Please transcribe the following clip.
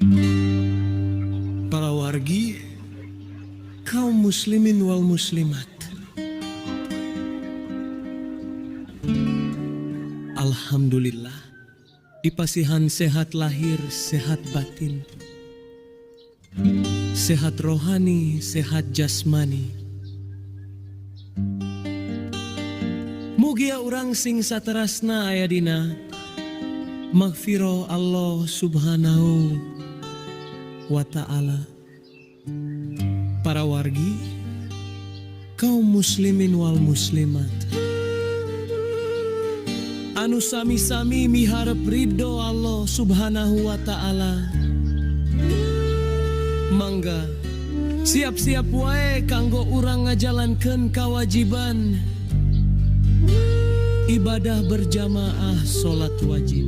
Para wargi, kaum muslimin wal muslimat, alhamdulillah dipasihan sehat lahir, sehat batin, sehat rohani, sehat jasmani. Mugia urang sing saterasna aya dina magfirah Allah Subhanahu wa ta'ala. Para wargi, kaum muslimin wal muslimat, anu sami-sami miharep ridho Allah Subhanahu wa ta'ala, mangga siap-siap wae kanggo urang ngajalankeun kewajiban ibadah berjamaah salat wajib.